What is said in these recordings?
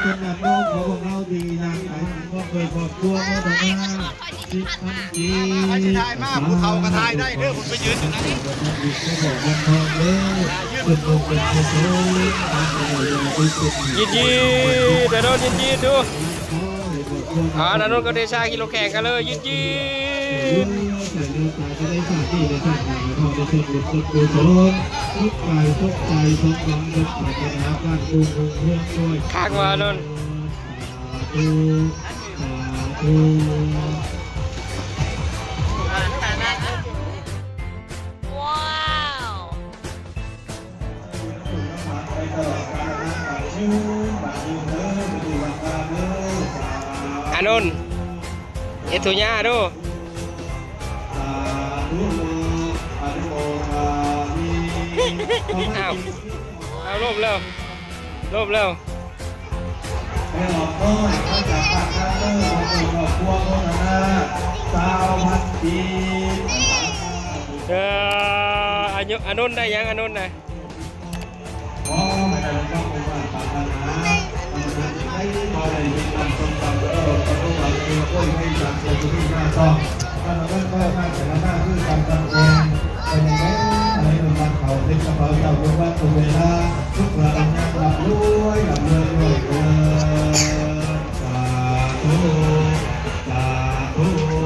ເປັນຍາດໂຍມຂອງພວກເຮົາທີ່ຍ່າງໄປຮ່ວມດ້ວຍຄອບຄົວໂມທະນາສິບພັນກີບ ໃຜຊິຖ່າຍມາ ຜູ້ເຖົ້າກໍຖ່າຍໄດ້ເດີ ຜູ້ໄປຢືນຢູ່ນັ້ນ ຍິນດີ ອານນນ ຍິນດີ ດູ ອານນນ ກັບເດຊາ ຂີ່ລົດແຂ່ງກັນເລີຍ ຍິນດີ ຄັກວ່າ ອານນນ. ອານົນ ເຮັດທຸຍາໂດ ອ້າວ ອ້າວ ລົບແລ້ວ ລົບແລ້ວ. ເອີ ອາຍຸ ອານົນໄດ້ຫຍັງ ອານົນນະ?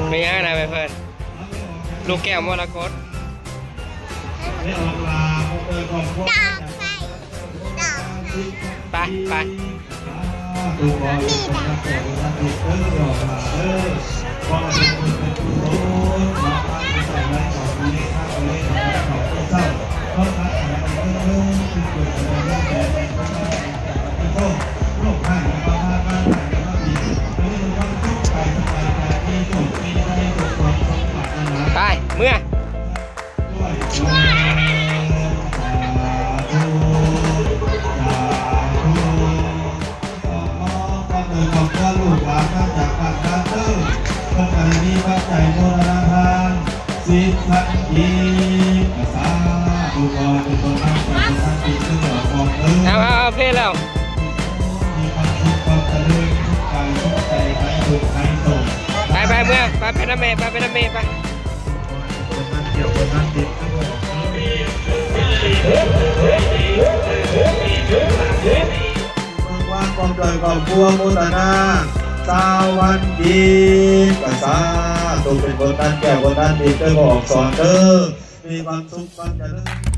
ແມ່ນຫຍັງນະແມ່ເພິ່ນ? ລູກແກ້ວມໍລະກົດ. ໄປ ໄປ. ໄປ ເມືອ. ເອົາ ເອົາ ເພແລ້ວ ໄປ ໄປ ເມືອ ໄປ ໄປນຳແມ່ ໄປ ໄປນຳແມ່ ໄປ. ຄອບຄົວໂມທະນາຊາວພັນກີບ ສາທຸ ເປັນບຸນທານແກ້ວບຸນທານທິບເດີ ພໍ່ອອກສອນເດີ ມີຄວາມສຸກຄວາມຈະເລີນ.